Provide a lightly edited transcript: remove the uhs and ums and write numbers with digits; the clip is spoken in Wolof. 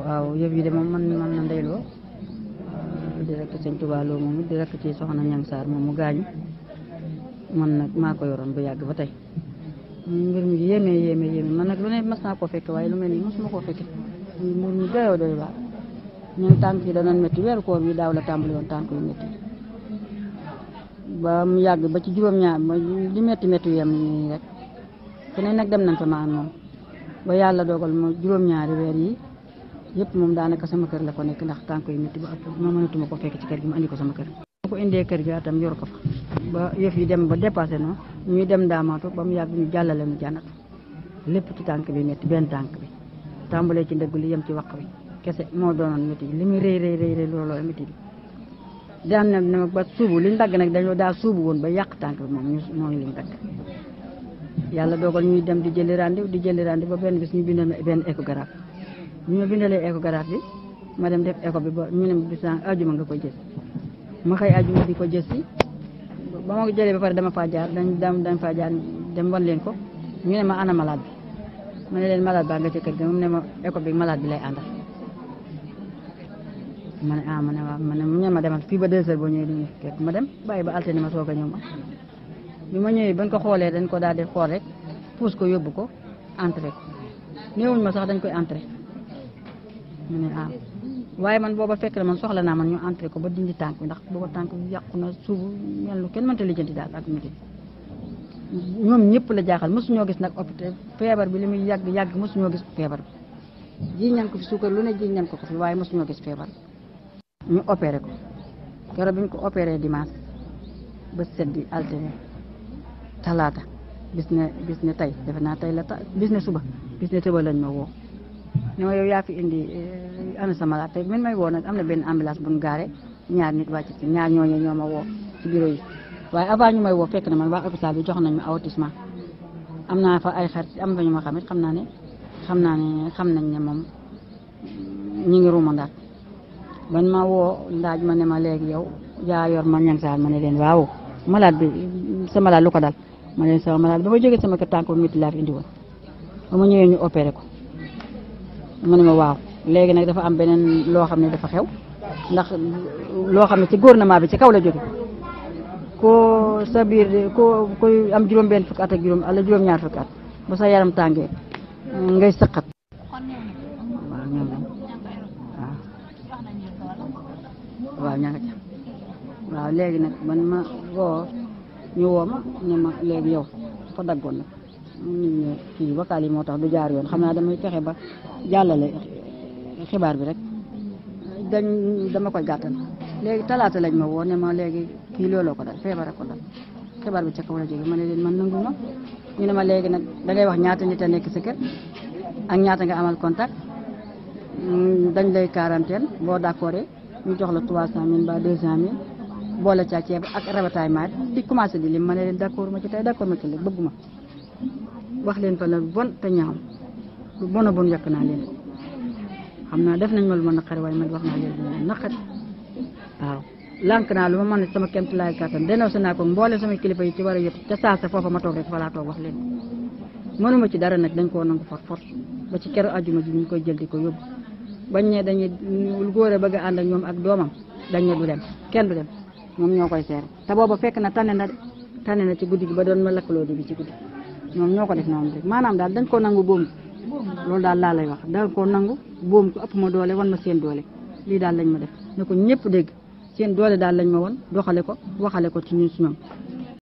waaw yëf yi de moom man na ndeyloo di rek sëñ Tuubaa Lo moom di rek ci soxna Ñang Saar moom mu gaañu man nag maa ko yoroon bu yàgg ba tey mbir mi yéeme man nag lu ne mas naa koo fekke waaye lu mel nii mosuma koo fekke mu doyoo doy waar ñun tànk yi danoon métti weeru koor bi daaw la tàmbali woon tànk yu métti ba mu yàgg ba ci juróom-ñaar ba di métti yem nii rek fu ne nag dem nañ fa maan moom ba yàlla dogal ma juróom-ñaari weer yi yëpp moom daanaka sama kër la ko nekk ndax tànk yu métti ba ëpp ma mënatuma ko fekk ci kër gi ma andi ko sama kër ma ko indee kër gi atam yor ko fa ba yëf yi dem ba dépassé no ñuy dem daamaatu ba mu yàgg ñu jàllale mu jànnatu lépp ci tànk bi métti benn tànk bi tàmbalee ci ndëgg li yem ci waq bi kese moo doonoon métti li muy rëy looloo métti bi daan na ne ba suubu liñ dagg nag dañoo daal suubu woon ba yàq tànk bi moom mooy liñ dagg yàlla dogal ñuy dem di jëli rendez ba benn bis ñu bindal ma benn échographie ñu ma bindalee échographie bi ma dem def écho bi ba ñu ne ma bis ajuma nga koy jël ma xëy ajuma di ko jël si ba ma ko jëlee ba pare dama faa jaar dañ faa jaar dem wan leen ko ñu ne ma ana malade bi ma ne leen malade baa nga ci kër ga moom ne ma écho bi malade bi lay àndal ma ne ma ne waaw ma ne mu ne ma demal fii ba 2 heures boo ñëwee duñu fekk ma dem bàyyi ba altine ma soog a ñëw ma bi ma ñëwee bañ ko xoolee dañ ko daal di xool rek puus ko yóbbu ko entré ko néewuñ ma sax dañ koy entré mu ne waaye man booba fekk na man soxla naa man ñu entré ko ba dindi tànk bi ndax booba tànk bi yàqu na suubu mel lu kenn mënta lijjanti daal ak métti ñoom ñëpp la jaaxal mosuñoo gis nag hôpital feebar bi li muy yàgg mosuñoo gis feebar bi jiñ nañ ko fi suukar lu ne jiñ nañ ko fi waaye mosuñoo gis feebar ñu opéré ko keroog bi ñu ko opéré dimanche ba seddi altine talaata bis ne tey defe naa tey la bis ne suba bis ne tëba lañ ma woo ne ma yow yaa fi indi ana sa malade te min may woo nag am na benn ambulance bu ñu gaare ñaar nit wàcc ci ñaar ñooñu ñoo ma woo ci bureau yi waaye avant ñu may woo fekk na man waa hôpital bi jox nañ ma avertissement am naa fa ay xarit am fa ñu ma xamit xam nañ ne moom ñi ngi ruumandaat ban ma woo ndaaj ma ne ma léegi yow yaa yor ma Ñang Saar ma ne leen waaw malade bi sa malade lu ko dal ma leen sama malade ba ma jógee sama kër tànk bu métti laa fi indi woon ba ma ñëwee ñu opéré ko mu ne ma waaw léegi nag dafa am beneen loo xam ne dafa xew ndax loo xam ne ci gouvernement bi ci kaw la jóge ko sa biir ko am juróom-benn fukki at ak juróom-ñaar fukki at ba sa yaram tàngee ngay sëqat waaw ñoom waaw ña nga ca waaw léegi nag man ma ñu woo ma ne ma léegi yow fa daggoon nag ñu kii vocal yi moo tax du jaar yoon xam naa damay fexe ba jàllale xibaar bi rek dama koy gàttal léegi talaata lañ ma woo ne ma léegi kii looloo ko dal feebar ko dal xibaar bi ca kaw la jóge ma ne leen man nangu ma ñu ne ma léegi nag dangay wax ñaata nit a nekk sa kër ak ñaata nga amal contact dañ lay quarantaine boo d'accord ñu jox la 300.000 ba 200.000 boole ca ceeb ak ravitaillement di commencé di lim ma ne leen d'accord ma ci tey d'accord ma ci léegi bëgguma wax leen fa la bon te ñaaw lu bon a bon yàq naa leen xam naa def nañ ma lu ma naqari waaye man wax naa leen lu ma naqari waaw lànk naa lu ma mën sama kemt laay kattan dénoncé naa ko mboole sama kilifa yi ci war a yëpp ca saasa foofa ma toog rek fa laa toog wax leen mënuma ci dara nag dañ koo nangu force ba ci keroog ajuma ji ñu koy jël di ko yóbbu bañ ne dañuy góor a bëgg a ànd ak ñoom ak doomam dañ ne du dem kenn du dem moom ñoo koy seere te booba fekk na tane na ci guddi gi ba doon ma lakkaloo di bi ci guddi ñoom ñoo ko def noonu rek maanaam daal dañ ko nangu boom loolu daal laa lay wax dañ ko nangu boom ko ëpp ma doole wan ma seen doole lii daal lañ ma def ne ko ñëpp dégg seen doole daal lañ ma won doxale ko waxale ko ci ñun si ñoom